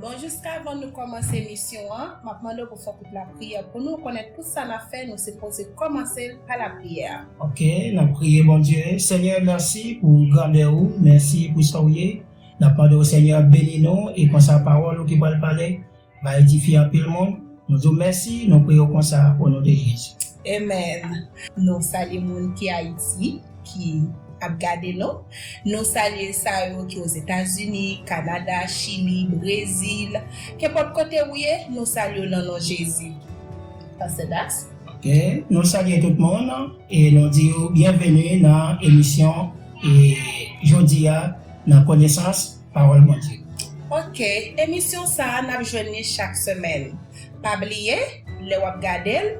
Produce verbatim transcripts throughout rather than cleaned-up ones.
Bonjou, Sky. Avan nou kòmanse emisyon an, m ap mande w pou fè yon kout lapriyè pou nou konnen tout sa n ap fè, nou sipoze kòmanse l pa lapriyè. Ok, n ap priye, Bondye. Senyè, mèsi pou grandè ou, mèsi pou sa w ye. N ap mande w, Senyè, beni nou, e konsa pawòl ou ki pral pale va edifye anpil moun. Nou di w mèsi, nou priye w konsa, o non de Jezi. Amen. Nou salye moun ki Ayiti, ki ap gade nou. Nou salye sa yo ki Ozetazini, Kanada, Chili, Brezil. Kenpòt kote ou ye, nou salye w nan non Jezi. Pastè Das? Ok, nou salye tout moun e nou di yo byenveni nan emisyon e jodi a nan konesans pawòl Bondye. Ok, emisyon sa a n ap jwenn li chak semèn. Pa bliye, lè w ap gade l,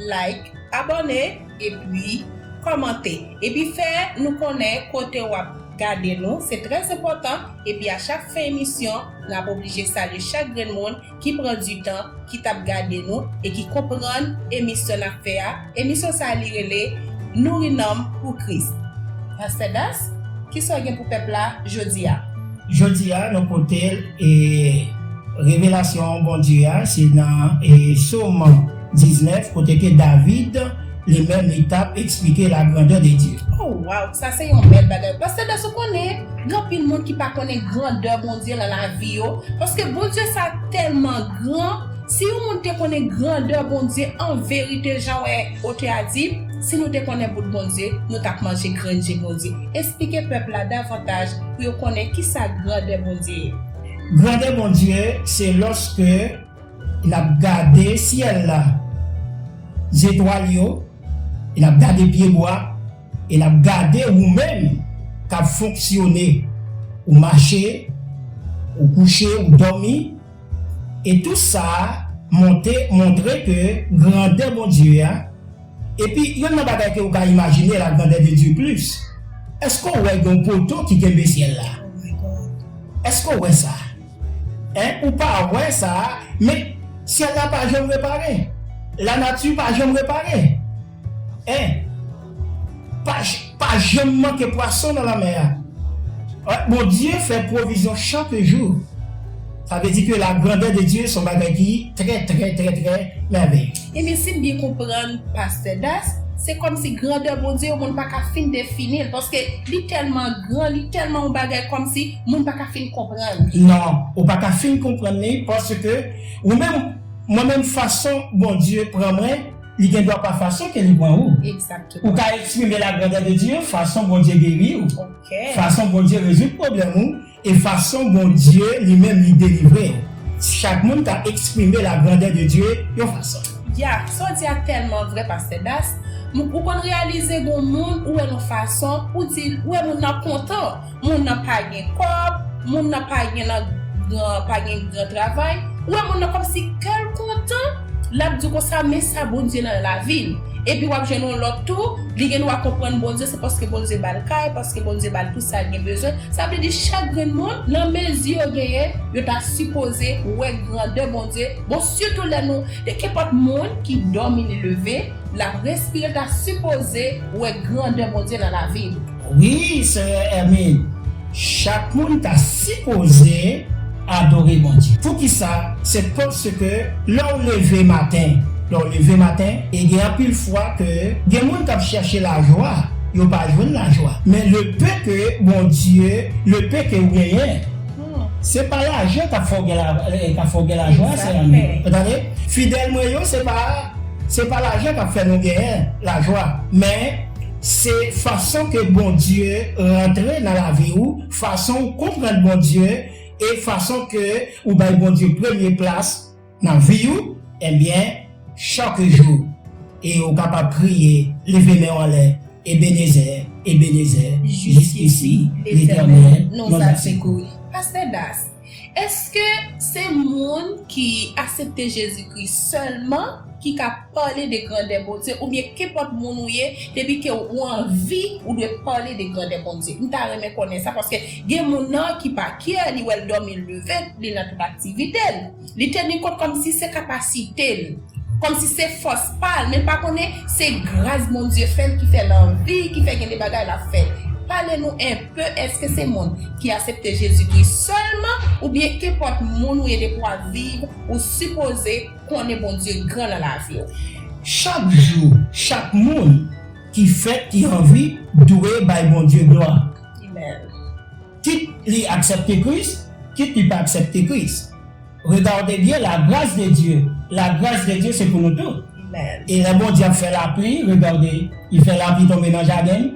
like, abòne, epi kòmante. Epi fè nou konnen kote w ap gade nou, se trè enpòtan. Epi a chak fen emisyon, n ap oblije salye chak grenn moun ki pran ditan, ki t ap gade nou e ki konprann emisyon n ap fè a. Emisyon sa a li rele Nouri nanm pou Kris. Pastè Das, kisa w gen pou pèp la jodi a? Jodi a, nou pote e, revelasyon Bondye a, se nan e, Sòm diznèf, kote ke David, li menm, li t ap eksplike la grandeur de Dieu. Oh, wow, sa se yon bèl bagay. Pastè Das, ou konnen, gen anpil moun ki pa konnen grandè Bondye nan lavi yo, paske Bondye sa tèlman gran. Si yon moun te konnen grandè Bondye an verite, jan wè otè a di, si nou te konnen bout Bondye, nou t ap manje grenn je Bondye. Eksplike pèp la davantaj pou yo konnen kisa grandè Bondye ye. Grandè Bondye, se lòske n ap gade syèl la, zetwal yo, e n ap gade pyebwa, e n ap gade ou menm k ap fonksyone, ou mache, ou kouche, ou dòmi, e tout sa a monte, montre ke grandè Bondye a. Epi, yonn nan bagay ke ou ka imajine, la grandeur de Dieu plus. Èske w wè gen yon poto ki kenbe syèl la? Èske w wè sa? Hein? Ou pa wè sa, men syèl la pa janm repare. Lanati pa janm repare. Hein? Pa, pa janm manke pwason nan lanmè a. Bondye fè pwovizyon chak jou. Sa vle di ke la grandeur de Dieu se yon bagay ki trè, trè, trè, trè mèveye. Ebyen, si m byen konprann, Pastè Das, se kòmsi grandè Bondye, yon moun pa ka fin defini l, paske li tèlman gran, li tèlman yon bagay kòmsi moun pa ka fin konprann. Non, ou pa ka fin konprann li, paske ou menm, mwen menm, fason Bondye pran mwen, li gen dwa pa fason ke li pran ou. Exactement. Ou ka eksprime la grandeur de Dieu, fason Bondye geri ou, fason Bondye rezoud pwoblèm ou, e fason Bondye li menm li delivre ou. Chak moun ka eksprime la grandeur de Dieu yon fason. Ya, sa w di a tèlman vrè, Pastè Das. Ou konn reyalize gon moun, ou wè l yon fason, ou di, ou wè moun nan kontan. Moun nan pa gen kòb, moun nan pa gen nan gran, pa gen gran travay. Ou wè moun nan kòmsi kè l kontan, l ap di w konsa, men sa Bondye nan lavi l. Epi w ap jwenn yon lòt tou, li gen dwa konprann Bondye, se paske Bondye ba l kay, paske Bondye ba l tout sa l gen bezwen. Sa vle di chak grenn moun, nan mezi yo genyen, yo ta sipoze wè grandè Bondye. Bon, sitou lè nou, kenpòt moun ki dòmi li leve, l ap respire, l ta sipoze wè grandè Bondye nan lavi l. Wi, Sè Hermine, chak moun ta sipoze adore Bondye. Poukisa? Se paske lè w leve maten, lè w leve maten, e gen anpil fwa ke gen moun k ap chèche lajwa, yo pa jwenn lajwa. Men le peu ke Bondye, le peu ke w genyen, se pa lajan k ap fè w gen la, eh, k ap fè w gen lajwa, Sè Hermine. Ou tande? Fidèl mwen yo, se pa, se pa lajan k ap fè nou genyen lajwa. Men, se fason ke Bondye rantre nan lavi w, fason w konprann Bondye, e fason ke ou bay Bondye premye plas nan vi w, ebyen, chak jou, e ou kapab kriye, leve men w anlè, Ebenezè, Ebenezè, jiskisi, Letènèl, nou al sekouri. Pastè Das, èske se moun ki aksepte Jezikri sèlman ki ka pale de grandè Bondye, oubyen kenpòt moun ou ye, depi ke ou anvi, ou dwe pale de grandè Bondye? M ta renmen konnen sa, paske gen moun nan ki pa kyè, li wè l dòmi, l leve, li nan tout aktivite l. Li teni kont kòmsi se kapasite l, kòmsi se fòs pa l, men l pa konnen se gras Bondye fè l ki fè l anvi, ki fè gen de bagay l ap fè. Pale nou enpe, èske se moun ki aksepte Jezikri sèlman, oubyen kenpòt moun ou ye depi w ap viv, ou sipoze konnen Bondye gran nan lavi w? Chak jou, chak moun ki fèt, ki anvi, dwe bay Bondye glwa. Amen. Kit li aksepte Kris, kit li pa aksepte Kris. Regardez bien la grâce de Dieu. La grâce de Dieu, c'est pour nous tous. Amen. E lè Bondye ap fè lapli, regade, li fè lapli tonbe nan jaden.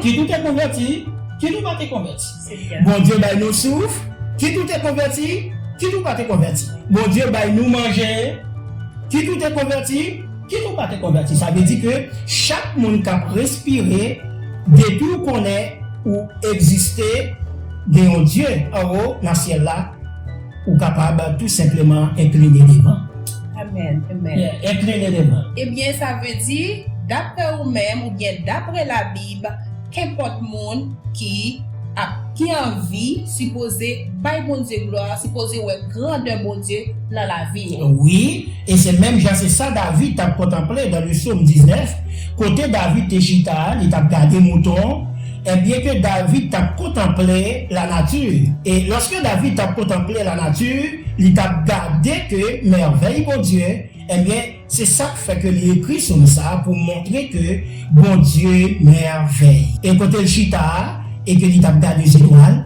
Kit ou te konvèti, kit ou pa te konvèti. Bondye bay nou souf, kit ou te konvèti, kit ou pa te konvèti. Bondye bay nou manje, kit ou te konvèti, kit ou pa te konvèti. Sa vle di ke chak moun k ap respire, depi w konnen ou egziste, gen yon Dye anwo nan syèl la, ou kapab tou senpleman enkline devan. Amen, amen. Yeah, enkline devan. Ebyen, sa vle di, daprè ou menm, oubyen daprè Labib, kenpòt moun ki ap, ki anvi, sipoze bay Bondye glwa, sipoze wè grandè Bondye nan lavi yo. Wi, e se menm jan se sa David t ap kontanple dans le psaume dix-neuf, kote David te chita, li t ap gade mouton, ebyen ke David t ap kontanple lanati. E lòske David t ap kontanple lanati, li t ap gade ke mèvèy Bondye, ebyen, se sa k fè ke li ekri sòm sa a pou montre ke Bondye mèvèy. E kote l chita a, e ke li t ap gade zetwal,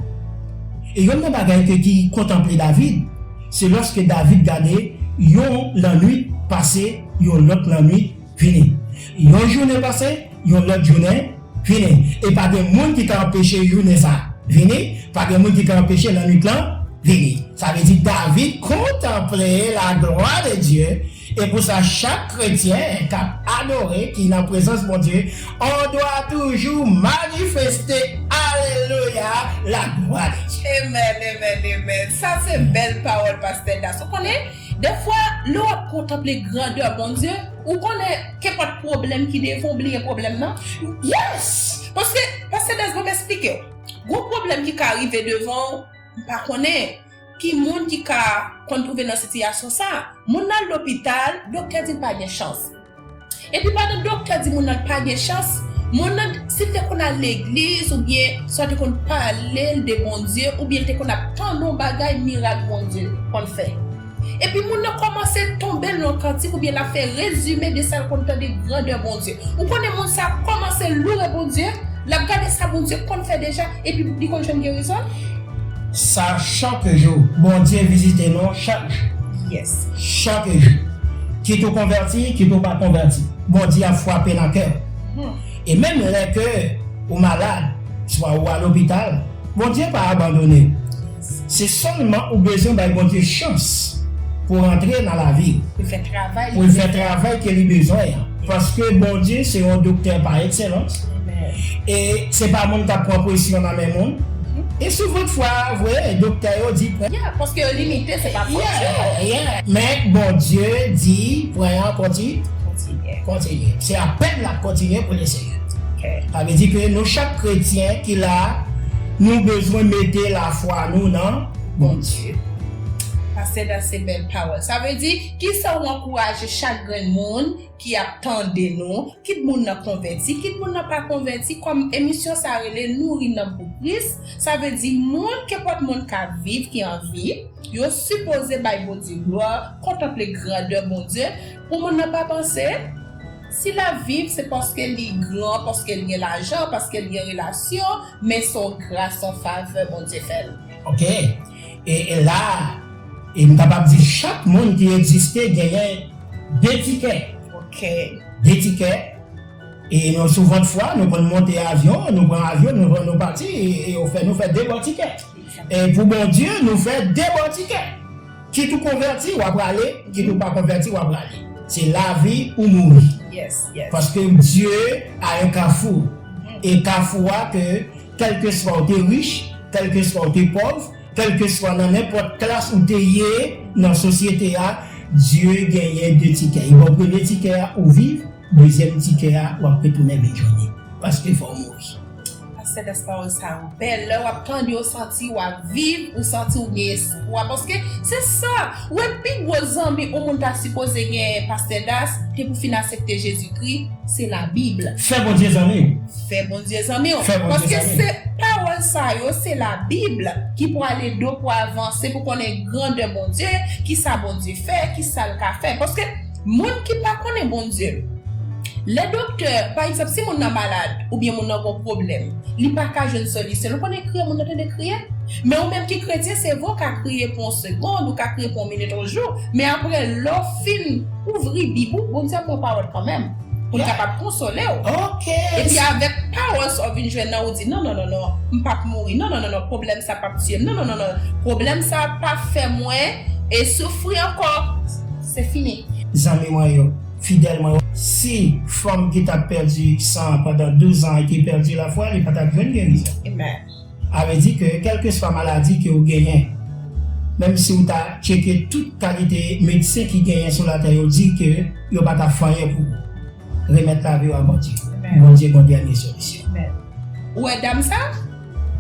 e yonn nan bagay ke ki kontanple David, se lòske David gade yon lannwit pase yon lòt lannwit vini. Yon jounen pase, yon lòt jounen vini. E pa gen moun ki ka anpeche jounen sa vini, pa gen moun ki ka anpeche lannwit lan vini. Sa vle di David kontanple la glwa de Dye, e pou sa chak kretyen k ap adore, ki nan prezans Bondye, on dwa toujou manifeste, alelouya, la glwa de Dye. Amen, amen, amen. Sa se bèl pawòl, Pastè Das. Ou konnen, defwa, lè w ap kontanple grandè Bondye, ou konnen kenpòt pwoblèm ki devan w, bliye pwoblèm nan. Yes! Paske, Pastè Das, ban m esplike w. Gon pwoblèm ki ka rive devan w, m pa konnen ki moun ki ka konn twouve nan sitiyasyon sa a. Moun nan al lopital, doktè di l pa gen chans. Epi pandan doktè di moun nan pa gen chans, moun nan, si l te konn al legliz, oubyen swa te konn pale l de Bondye, oubyen l te konn ap tande yon bagay, mirak Bondye konn fè. Epi moun nan kòmanse tonbe l nan kantik, oubyen l ap fè rezime de sa l konn tande grandè Bondye. Ou konnen moun sa a kòmanse loure Bondye, l ap gade sa Bondye konn fè deja, epi li konn jwenn gerizon. Sa chak jou, Bondye vizite nou chak jou. Yes. Chak jou. Kit ou konvèti, kit ou pa konvèti, Bondye ap frape nan kè w. E menm lè ke ou malad, swa ou a lopital, Bondye pa abandone w. Se sèlman ou bezwen bay Bondye chans pou rantre nan lavi w, pou l fè travay ke li bezwen an. Paske Bondye se yon doktè pa ekselans. E se pa moun k ap pran presyon nan men moun. E souvan fwa, vre, doktè yo di pran. Yeah, paske yo limite, se pa fòt yo. Yeah, yeah. Men Bondye di pran an konti-, kontinye. Se apèl l ap kontinye pou l eseye. Sa vle di ke nou chak kretyen ki la, nou bezwen mete lafwa nou nan Bondye. Pastè Das, se bèl pawòl. Sa vle di, kisa w ankouraje chak grenn moun ki ap tande nou, kit moun nan konvèti, kit moun nan pa konvèti, kòm emisyon sa a rele Nouri nanm pou Kris, sa vle di moun, kenpòt moun k ap viv, ki anvi, yo sipoze bay Bondye glwa, kontanple grandè Bondye, pou moun nan pa panse, si l ap viv, se paske li gran, paske l gen lajan, paske l gen relasyon, men se yon gras, yon favè Bondye fè l. Ok. E, e la, e m kapab di chak moun ki egziste genyen de tikè. Ok. De tikè. E nou, souvantfwa, nou konn monte avyon, nou pran avyon, nou, nou pati, e, e yo fè, nou fè de bò tikè. E pou Bondye, nou fè de bò tikè. Kit ou konvèti, w ap prale, kit ou pa konvèti, w ap prale. Se lavi ou mouri. Yes, yes. Paske Dye a yon kafou. E kafou a ke, kèlkeswa ou te rich, kèlkeswa ou te pòv, kèlkeswa nan nenpòt klas ou te ye nan sosyete a, Dye genyen de tikè. Li ba w premye tikè a, ou viv, dezyèm tikè a, w ap retounen menm jounen. Paske fò w mouri. Sentans pawòl sa yo bèl. Lè w ap tande, w santi w ap viv, ou santi w gen espwa. Paske se sa, ou wè pi gwo zanmi yon moun ta sipoze gen, Pastè Das, te pou fin aksepte Jezikri, se Labib. Fè Bondye zanmi w. Fè Bondye zanmi w. Fè Bondye zanmi w. Paske se pawòl sa yo, se Labib ki pou ale do pou avanse, pou konnen grandè Bondye, kisa Bondye fè, kisa l ka fè. Paske moun ki pa konnen Bondye, lè doktè, pa egzanp, si moun nan malad, oubyen moun nan gon pwoblèm, li pa ka jwenn solisyon. Nou konnen kriye, moun nan tande kriye. Men ou menm ki kretyen, se vre w ka kriye pou yon segond, ou ka kriye pou yon minit, yon jou. Men apre, lè w fin ouvri Bib ou, Bondye ap ba w pawòl kanmenm. Pou l kapab konsole w. Ok. Epi avèk pawòl sa w vin jwenn nan, ou di, non, non, non, non, m p ap mouri. Non, non, non, non, pwoblèm sa p ap tiye m. Non, non, non, non, pwoblèm sa p ap fè mwen e soufri ankò. Se fini. Zanmi mwen yo, fidèl mwen yo, si fanm ki t ap pèdi san an pandan douz an te pèdi lafwa, li pa t ap jwenn gerizon. Amen. Sa vle di ke kèlkeswa maladi ke w genyen, menm si w ta tcheke tout kalite medsen ki genyen sou latè, yo di ke yo pa ta fè anyen pou ou. Remèt lavi w a Bondye. Amen. Bondye gon dènye solisyon. Amen. Ou wè dam sa?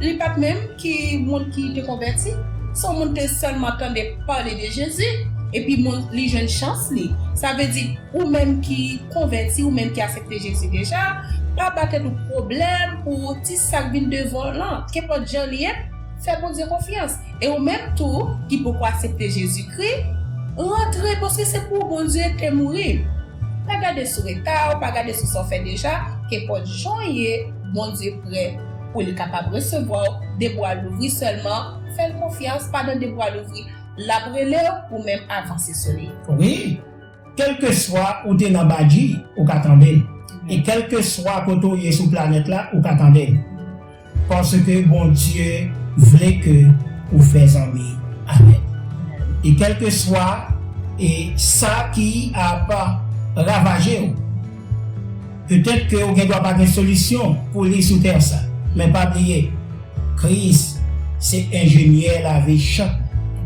Li pa t menm ki moun ki te konvèti. Se yon moun te sèlman tande pale de Jezi, epi moun, li jwenn chans li. Sa vle di, ou menm ki konvèti, ou menm ki aksepte Jezi deja, pa ba tèt ou pwoblèm pou ti sa k vin devan w lan. Kenpòt jan li ye, fè Bondye konfyans. E ou menm tou, ki poko aksepte Jezikri, rantre, paske se pou ou Bondye te mouri. Pa gade sou reta w, pa gade sou sa w fè deja, kenpòt jan w ye, Bondye prè pou li kapab resevwa w, de bra louvri sèlman, fè l konfyans, pa nan de bra louvri, l ap rele w, ou menm avanse sou li. Wi. Kèlkeswa ou te nan badji, ou ka tande l. E kèlkeswa kote w ye sou planèt la, ou ka tande l. Paske Bondye vle ke ou fè zanmi avè l. E kèlkeswa e sa ki ap ravaje w, petèt ke ou gen dwa pa gen solisyon pou li sou tè sa. Men pa bliye, Kris se enjenyè lavi chak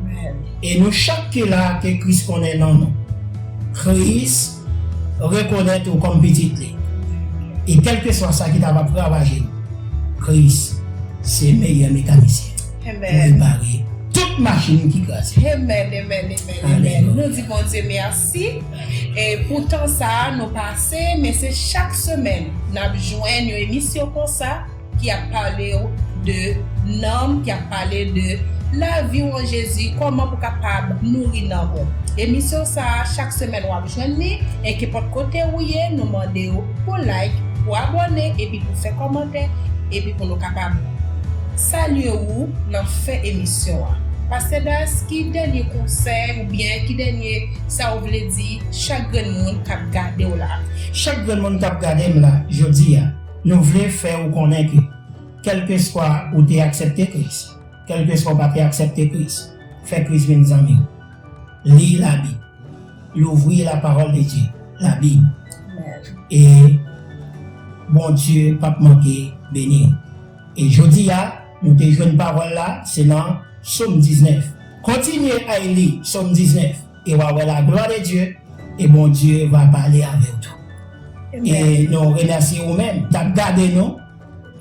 moun. E nou chak ki la, ke Kris konnen non nou. Kris rekonèt ou kòm pitit li. E kèlkeswa sa ki ta va ravaje nou, Kris se meyè mekanisyen pou repare tout machin ki kraze. Amen, amen, amen, amen. Nou di Bondye mèsi. E pou tan sa a, nou pase, men se chak semèn n ap jwenn yon emisyon konsa ki ap pale w de nanm, ki ap pale de lavi w an Jezi, kòman pou kapab nouri nanm ou. Emisyon sa a, chak semèn w ap jwenn li, e kenpòt kote ou ye, nou mande w pou like, pou abòne, epi pou fè kòmantè, epi pou nou kapab salye ou nan fen emisyon an. Pastè Das, ki dènye konsèy oubyen ki dènye sa ou vle di chak grenn moun k ap gade w la? Chak grenn moun k ap gade m la, jodi a, nou vle fè ou konnen ke kèlkeswa ou te aksepte Kris, kèlkeswa ou pa te aksepte Kris, fè Kris vin zanmi w. Li Labib. Louvri la parole de Dieu, Labib. E Bondye p ap manke beni w. E jodi a, nou te jwenn pawòl la, se nan Sòm diznèf. Kontinye al li Sòm diznèf, e w a wè la gloire de Dieu, e Bondye va pale avè w tou. E nou remèsye ou menm k ap gade nou,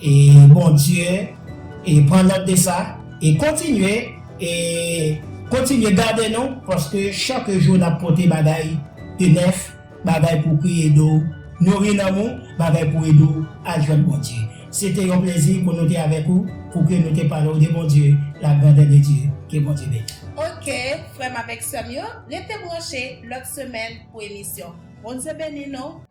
e Bondye, e pran nòt de sa, e kontinye, e kontinye gade nou, paske chak jou n ap pote bagay de nèf, bagay pou ki ede w nouri nanm ou, bagay pou ede w al jwenn Bondye. Se te yon plezi pou nou te avèk ou, pou ke nou te pale w de Bondye, la grandeur de Dieu. Ke Bondye beni. Ok, frè m avèk sè m yo, rete branche lòt semèn pou emisyon. Bondye beni nou.